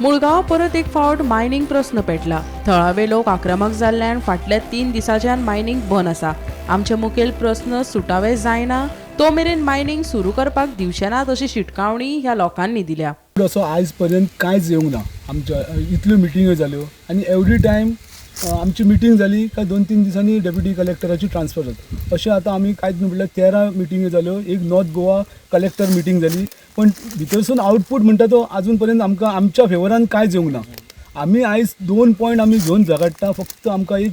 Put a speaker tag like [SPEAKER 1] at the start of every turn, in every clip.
[SPEAKER 1] मुळगांव परत एक फावट मायनींग प्रस्न पेटला. थळावे लोक आक्रमक जाल्ल्यान फाटल्या 3 दिसांच्यान मायनींग बंद आसा. आमचे मुखेल प्रस्न सुटावे जायना तो मेरेन मायनींग सुरू करपाक दिवचे नात अशी शिटकावणी ह्या लोकांनी दिल्या.
[SPEAKER 2] असो आयज पर्यंत कांयच येवंक ना. आमच्या इतल्यो मिटिंग्यो जाल्यो आनी एवरी टायम आमची मिटींग जाली काय 2-3 दिसांनी डेप्युटी कलेक्टराची ट्रान्सफर जाता. अशें आतां आमी कांयच न्हू म्हणल्यार 13 मिटिंग्यो जाल्यो, एक नॉर्थ गोवा कलेक्टर मिटींग जाली, पण भितरसून आउटपूट म्हणटा तो आजून पर्यंत आमकां आमच्या फेवरान कांयच येवंक ना. आमी आयज 2 पॉयंट आमी घेवन झगडटा, फक्त आमकां एक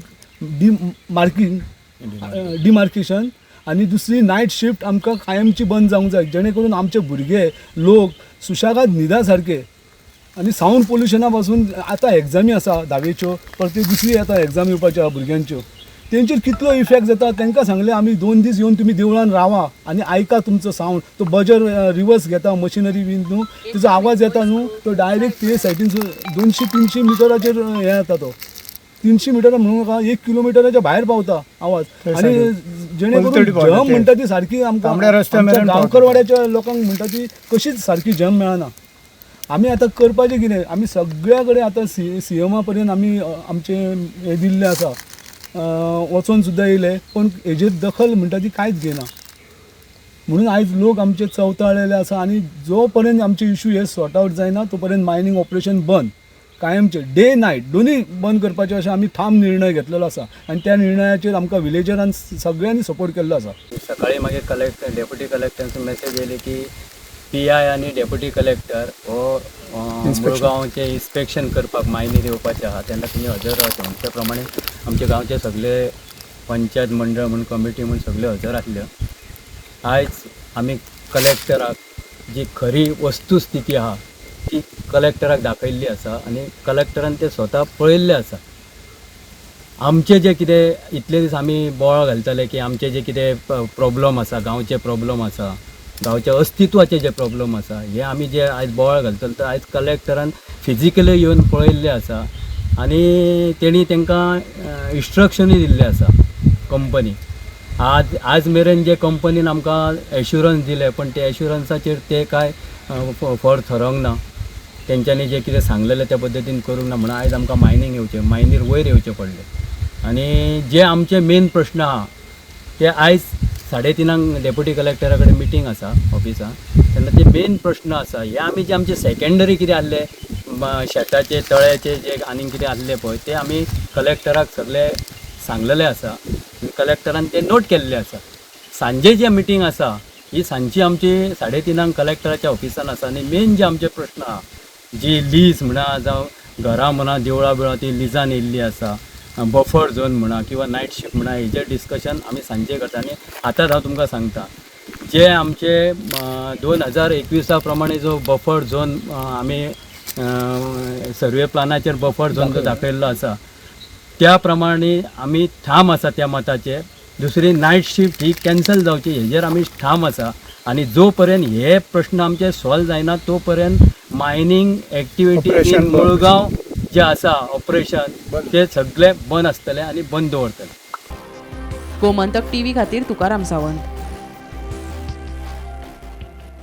[SPEAKER 2] डिमार्केशन आनी दुसरी नायट शिफ्ट आमकां कायमची बंद जावंक जाय, जेणे करून आमचे भुरगे लोक सुशेगाद न्हिदा सारके आनी सावंड पोल्युशना पासून. आतां एग्जामी आसा धावेच्यो, परती दुसरी आतां एग्जाम येवपाच्यो आहा भुरग्यांच्यो, तेंचेर कितलो इफेक्ट जाता. तांकां सांगलें आमी 2 दीस येवन तुमी देवळान रावा आनी आयका तुमचो सावंड, तो बजर रिवर्स घेता मशिनरी बीन न्हू, तेजो आवाज येता न्हू, तो डायरेक्ट ते सायडीन 200-300 मिटराचेर हें जाता. तो 300 मिटर म्हणूं नाका, 1 किलोमिटराच्या भायर पावता आवाज. आनी जेणे करून झम म्हणटा ती सारकी आमकां गांवकरवाड्याच्या लोकांक म्हणटा ती कशीच सारकी झम मेळना. आमी आतां करपाचें कितें, आमी सगळ्या कडेन आतां सीएमा पर्यंत आमी आमचें हें दिल्लें आसा, वचोन सुद्दां येयले, पण हेजेर दखल म्हणटा ती कांयच घेयना. म्हणून आयज लोक आमचे चवताळलेले आसा आनी जो पर्यंत आमचे इशू हे सॉर्ट आवट जायना तो पर्यंत मायनींग ऑपरेशन बंद, कायमचें, डे नायट दोनूय बंद करपाचें अशें आमी ठाम निर्णय घेतलेलो आसा आनी त्या निर्णयाचेर आमकां विलेजरान सगळ्यांनी सपोर्ट केल्लो आसा.
[SPEAKER 3] सकाळी मागीर कलेक्टर, डेप्युटी कलेक्टरांचो मेसेज येयली की पीआय आनी डेप्युटी कलेक्टर हो मुळगांवचें इन्स्पेक्शन करपाक मायनीर येवपाचें आहा, तेन्ना तुमी हजर रावचें. त्या प्रमाणे आमच्या गांवचे सगळे पंचायत मंडळ म्हूण कमिटी म्हूण सगळे हजर आसले. आयज आमी कलेक्टराक जी खरी वस्तुस्थिती आहा ती कलेक्टराक दाखयल्ली आसा आनी कलेक्टरान ते स्वता पळयल्लें आसा. आमचे जे कितें इतले दीस आमी बोवाळ घालताले की आमचे जे कितें प्रॉब्लम आसा, गांवचे प्रॉब्लम आसा, गांवच्या अस्तित्वाचे जे प्रॉब्लम आसा, हे आमी जे आयज बोवाळ घालतले तर आयज कलेक्टरान फिजिकली येवन पळयल्लें आसा आनी तेणी तांकां इन्स्ट्रक्शनूय दिल्लें आसा. कंपनी आज मेरेन जे कंपनीन आमकां एश्युरन्स दिले, पण ते एश्युरन्साचेर ते कांय फर थरोंक ना. तेंच्यांनी जें कितें सांगलेलें त्या पद्दतीन करूंक ना, म्हणून आयज आमकां मायनींग येवचें, मायनीर वयर येवचें पडलें. आनी जे आमचे मेन प्रश्न आहा ते आयज 3:30 डेप्युटी कलेक्टरा कडेन मिटींग आसा ऑफिसान, तेन्ना ते मेन प्रश्न आसा हे आमी जे आमचे सेकेंडरी कितें आहले, शेताचे तळ्याचे जे आनीक कितें आहले पळय, ते आमी कलेक्टराक सगळे सांगलेले आसा, कलेक्टरान ते नोट केल्ले आसा. सांजे जे मिटींग आसा ही सांजची आमची 3:30 कलेक्टराच्या ऑफिसान आसा आनी मेन जे आमचे प्रश्न आहा, जी लीज म्हणा जावं घरां म्हणा, देवळां बिवळां ती लिजान येयल्ली आसा, बफर झोन म्हणा किंवा नायट शिफ्ट म्हणा, हेजेर डिस्कशन आमी सांजे करता. आनी आतांच हांव तुमकां सांगता, जे आमचे 2021 प्रमाणे जो बफर झोन आमी सर्वे प्लानाचेर बफर झोन जो दाखयल्लो आसा त्या प्रमाणे आमी ठाम आसा त्या मताचेर. दुसरी नायट शिफ्ट ही कॅन्सल जावची हेजेर आमी ठाम आसा आनी जो पर्यंत हे प्रश्न आमचे सॉल्व जायना तो पर्यंत मायनींग एक्टिविटी इन मुळगांव जे आसा ऑपरेशन ते सगळे बंद आसतले आनी बंद दवरतले.
[SPEAKER 1] गोमंतक टीव्ही खातीर तुकाराम सावंत.